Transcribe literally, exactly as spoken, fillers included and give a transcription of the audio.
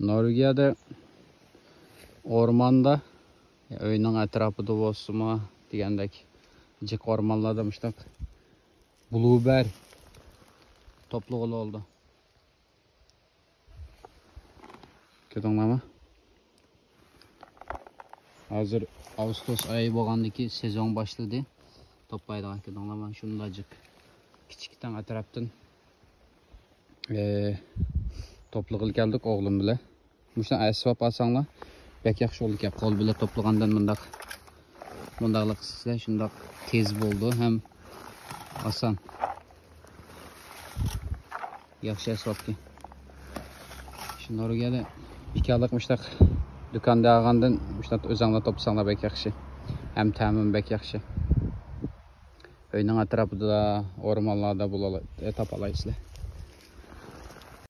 نورۋېگىيەدە ئورماندا، ئۆينىڭ ئەتراپىدا بولسىمۇ دېگەندەك، جىق ئورمانلاردا مۇشۇنداق بلۇبېررى توپلىغىلى بولىدۇ. كۆردۈڭلارمۇ؟ ھازىر ئاۋغۇستۇس ئايى بولغاندىكى سېزون باشلىدى. توپلايدىغان، كۆردۈڭلارمۇ؟ شۇنداق جىق كىچىككىنە ئەتراپتىن، ئى، توپلىغىلى كەلدۇق ئوغلۇم بىلەن. مۇشۇنى ئەسۋاب ئالساڭلار بەك ياخشى بولىدىكەن. قول بىلەن توپلىغاندىن مۇنداق، مۇنداقلا قىلسىلەر شۇنداق تېز بولىدۇ ھەم ئاسان. ياخشى ئەسۋابكەن. شۇ نورۋېگىيەدە بىكارلىق مۇشۇنداق دۇكاندا ئالغاندىن مۇشۇنداق ئۆزۈڭلار توپلىساڭلار بەك ياخشى. ھەم تەمىمۇ بەك ياخشى. ئۆينىڭ ئەتراپىدا، ئورمانلاردا بولالا-، تاپالايسىلەر.